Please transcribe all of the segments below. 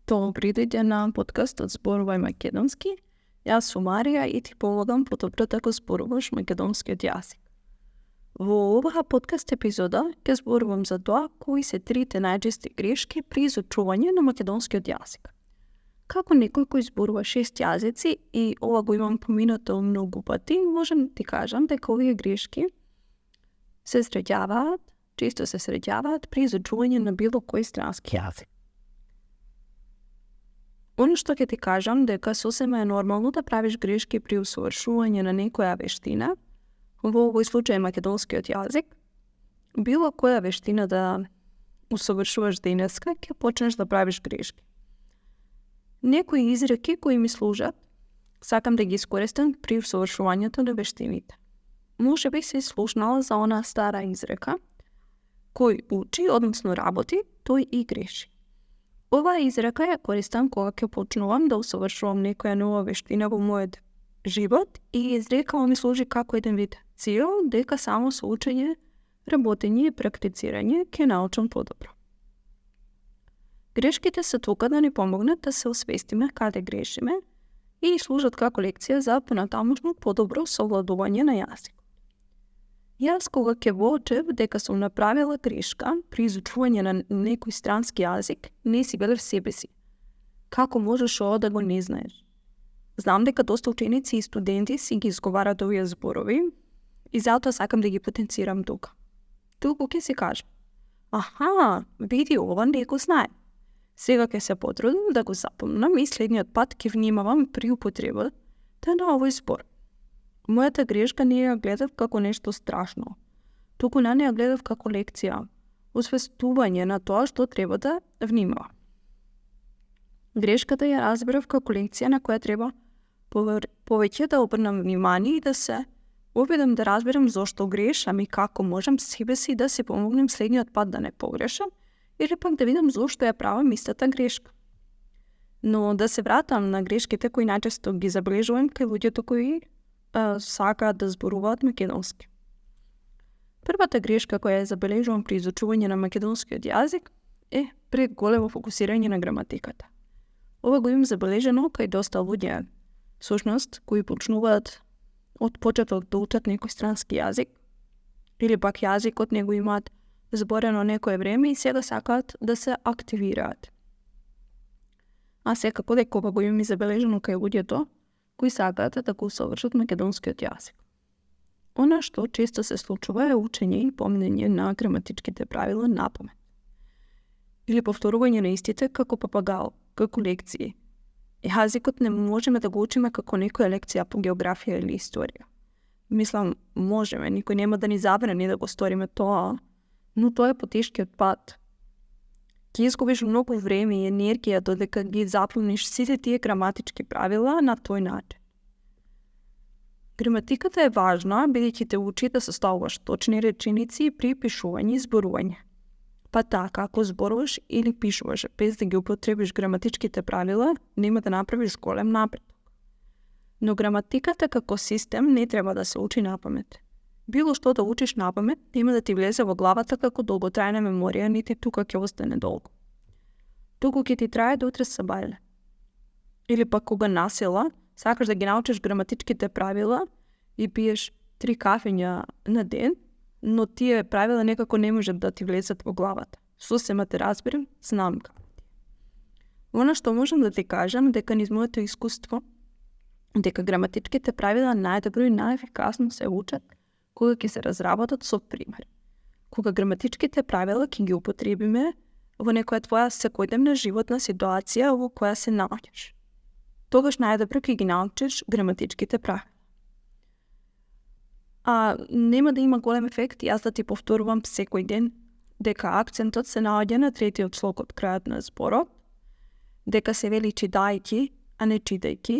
Добри дојде на подкаст од Зборувај македонски. Јас сум Марија и ти помогам подобро да го зборуваш македонскиот јазик. Во оваа подкаст епизода ќе зборувам за тоа кои се трите најчести грешки при изучување на македонскиот јазик. Како некој кој зборува 6 јазици и ова го имам поминато многу пати, можам да ти кажам дека овие грешки често се среќаваат при изучување на било кој странски јазик. Оно што ќе ти кажам дека сосема е нормално да правиш грешки при усовршување на некоја вештина, во овој случај македонскиот јазик, било која вештина да усовршуваш денеска, ќе почнеш да правиш грешки. Некои изреки кои ми служат, сакам да ги искористам при усовршувањето на вештините. Може би си слушнала за онаа стара изрека, кој учи, односно работи, тој и греши. Оваа изрека ја користам кога ќе почнувам да усовршувам некоја нова вештина во мојот живот и изрекава ми служи како еден вид цел дека само со учење, работење и практицирање ќе научам подобро. Грешките се тука да ни помогнат да се освестиме каде грешиме и служат како лекција за понатамошно подобро совладување на јазик. Јас кога ќе воочев дека сум направила грешка при изучување на некој странски јазик, не си гледав себе си. Како можеш ова да го не знаеш? Знам дека доста ученици и студенти си ги изговарат овие зборови и затоа сакам да ги потенцирам тука. Туку ќе си кажам, аха, види ова не го знае. Сега ќе се потрудам да го запомнам и следниот пат ќе внимавам при употребата на овој збор. Мојата грешка не ја гледав како нешто страшно, туку на неја гледав како лекција, освестување на тоа што треба да внимава. Грешката ја разбирав како лекција на која треба повеќе да обрнам внимание и да се обидам да разберам зошто грешам и како можам себе си да си помогнем следниот пат да не погрешам или пак да видам зошто ја правам истата грешка. Но да се вратам на грешките кои најчесто ги забележувам кај луѓето кои сакаат да зборуваат македонски. Првата грешка која ја забележувам при изучување на македонскиот јазик е преголемо фокусирање на граматиката. Ова го имам забележено кај доста луѓе, всушност, кои почнуваат од почеток да учат некој странски јазик, или пак јазикот не го имаат зборено некое време и сега сакаат да се активираат. А секако дека ова го имам забележено кај луѓето кои сакаат да го усовршат македонскиот јазик. Она што често се случува е учење и помнење на граматичките правила напамет. Или повторување на истите како папагал, како лекции. Јазикот не можеме да го учиме како некоја лекција по географија или историја. Мислам, можеме, никој нема да ни забрани да го сториме тоа, но тоа е потешкиот пат. Ќе изгубиш многу време и енергија додека ги запомниш сите тие граматички правила на тој начин. Граматиката е важна, бидејќи те учи да составуваш точни реченици при пишување и зборување. Па така, ако зборуваш или пишуваш без да ги употребиш граматичките правила, нема да направиш голем напредок. Но граматиката како систем не треба да се учи напамет. Било што да учиш напамет, нема да ти влезе во главата како долготрајна меморија, нити тука ќе остане долго. Туку ќе ти трае до утре сабајле. Или пак кога насела, сакаш да ги научиш граматичките правила и пиеш 3 кафења на ден, но тие правила некако не можат да ти влезат во главата. Сосема те разбирам, знам како ти. Она што можам да ти кажам дека низ моето искуство, дека граматичките правила најдобро и најефикасно се учат кога ќе се разработат со пример. Кога граматичките правила ќе ги употребиме во некоја твоја секојдневна животна ситуација во која се наоѓаш. Тогаш најдобро ќе ги научиш граматичките правила. А нема да има голем ефект јас да ти повторувам секој ден дека акцентот се наоѓа на третиот слог од крајот на зборот, дека се вели читајќи, а не читајќи,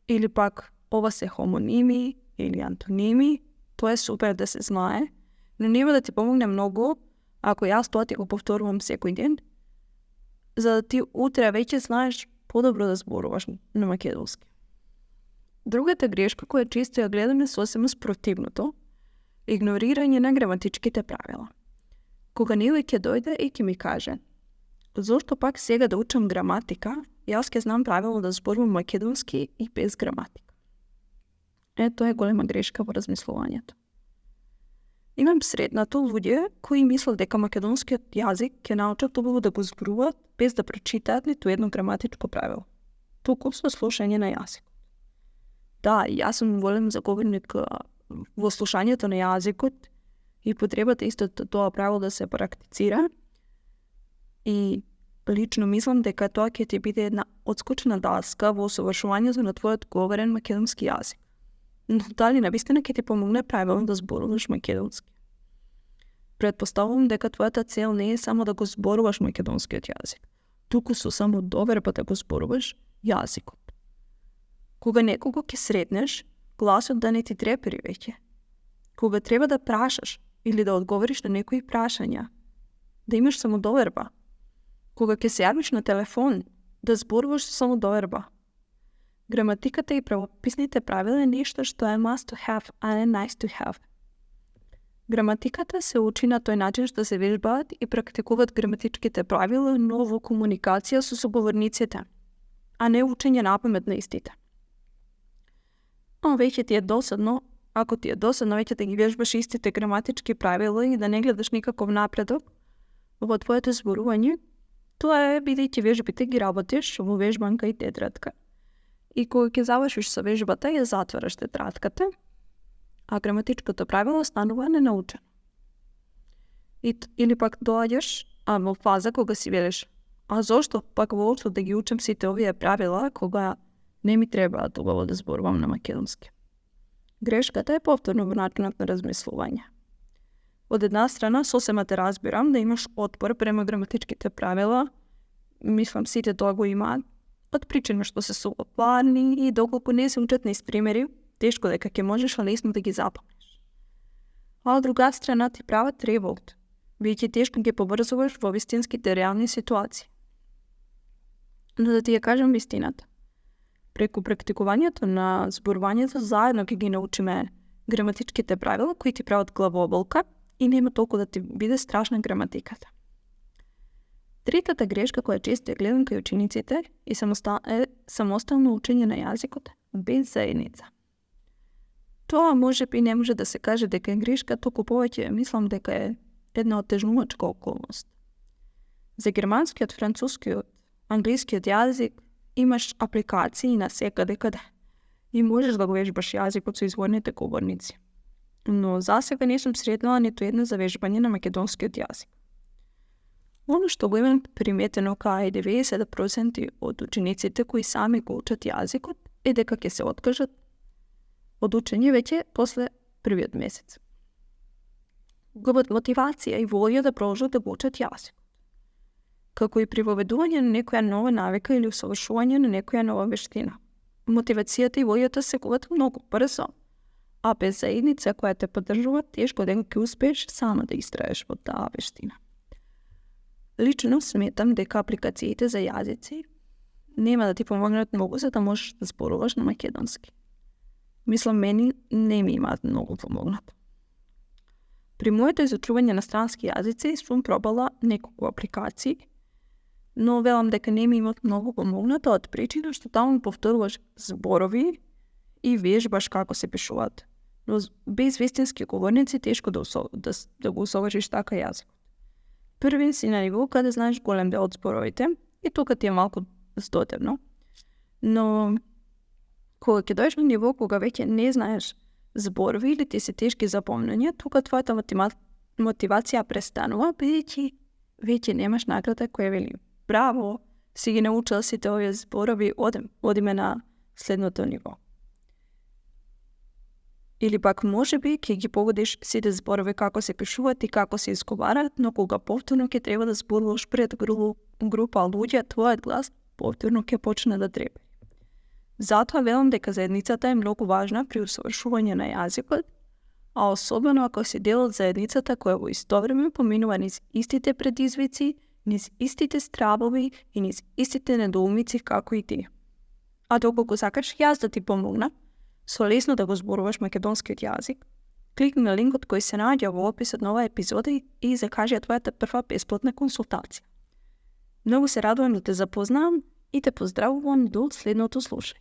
или пак ова се хомоними или антоними. Тоа е супер да се знае, но нема да ти помогне многу ако јас тоа ти го повторувам секој ден, за да ти утре веќе знаеш подобро да зборуваш на македонски. Другата грешка која често ја гледаме сосема спротивното, игнорирање на граматичките правила. Кога некој ќе дојде и ќе ми каже, зошто пак сега да учам граматика, jaz ке znam pravilno da zborvam makedonski i bez gramatika. To je golema greška v razmislovanju. Imam sred na to ljudje, koji misle дека makedonski jazik ke naučat убаво да го зборуваат без да прочитаат ниту едно граматичко правило. Туку со слушање на јазикот. Да, јас сум волен заговорник во слушањето на јазикот и потребата исто тоа правило да се практицира. И лично мислам дека тоа ќе ти биде една одскочна даска во усовршувањето на твојот говорен македонски јазик. Но дали навистина ќе ти помогне правилно да зборуваш македонски? Предпоставувам дека твојата цел не е само да го зборуваш македонскиот јазик, туку со само доверба да го зборуваш јазикот. Кога некого ќе сретнеш, гласот да не ти трепери веќе. Кога треба да прашаш или да одговориш на некои прашања, да имаш самодоверба. Кога ќе се јавиш на телефон, да зборуваш со самодоверба. Граматиката и правописните правила е нешто што е must to have, а не nice to have. Граматиката се учи на тој начин што се вежбаат и практикуваат граматичките правила, но во комуникација со соговорниците, а не учење напамет на истите. Веќе ти е досадно, ако ти е досадно веќе да ги вежбаш истите граматички правила и да не гледаш никаков напредок во твоето зборување, тоа е бидејќи вежбите ги работиш во вежбанка и тетрадка. И кога ќе завршиш со вежбата, ја затвараш тетрадката, а граматичкото правило станува ненаучено. Или пак доаѓаш во фаза кога си велиш, а зошто пак воопшто да ги учам сите овие правила кога не ми треба убаво да зборувам на македонски? Грешката е повторно во начинот на размислување. Од една страна, сосема те разбирам да имаш отпор према граматичките правила, мислам сите тоа го имаат, од причина што се суопарни и доколку не се учат низ примери, тешко дека ќе можеш лесно да ги запомниш. А од друга страна ти прават револт, веќе тешко ги поврзуваш во вистинските реални ситуации. Но да ти ја кажам вистината. Преку практикувањето на зборувањето заедно ќе ги научиме граматичките правила кои ти прават главоболка и нема толку да ти биде страшна граматиката. Третата грешка која често ја гледам кај учениците е самостално учење на јазикот без заедница. Тоа можеби не може да се каже дека е грешка, толку повеќе мислам дека е една отежнувачка околност. За германскиот, францускиот, англискиот јазик имаш апликации на секаде каде и можеш да го вежбаш јазикот со изворните говорници. Но засега не сум сретнала ниту едно за вежбање на македонскиот јазик. Оно што го имам приметено кај 90% од учениците кои сами го учат јазикот е дека ќе се откажат од учење веќе после првиот месец. Губат мотивација и волја да продолжат да го учат јазикот. Како и при воведување на некоја нова навика или усовршување на некоја нова вештина. Мотивацијата и волјата се губат многу брзо, а без заедница која те поддржува, тешко дека ќе успееш сама да истраеш во таа вештина. Лично сметам дека апликациите за јазици нема да ти помогнат многу за да можеш да зборуваш на македонски. Мислам, мене не ми имаат многу помогнат. При моето изучување на странски јазици сум пробала неколку апликации, но велам дека не ми имаат многу помогната од причина што таму повторуваш зборови и вежбаш како се пишуваат. Но без вистински говорници тешко да го усовршиш така јазикот. Први си на ниво каде знаеш голем дел од зборовите и тука ти е малку здодевно. Но кога ќе дојдеш на ниво кога веќе не знаеш зборови или ти се тешки за помнење, тука твојата мотивација престанува, бидејќи веќе немаш награда која вели браво, си ги научил сите овие зборови, одиме на следното ниво. Или пак можеби ќе ги погодиш сите зборови како се пишуваат и како се изговараат, но кога повторно ќе треба да зборуваш пред група луѓе, твојот глас повторно ќе почне да трепери. Затоа велам дека заедницата е многу важна при усовршување на јазикот, а особено ако си дел од заедницата која во исто време поминува низ истите предизвици, низ истите стравови и низ истите недоумици како и ти. А доколку сакаш јас да ти помогна, со лесно да го зборуваш македонскиот јазик, кликни на линкот кој се наоѓа во описот на оваа епизода и закажи твојата прва бесплатна консултација. Многу се радувам да те запознавам и те поздравувам до следното слушање.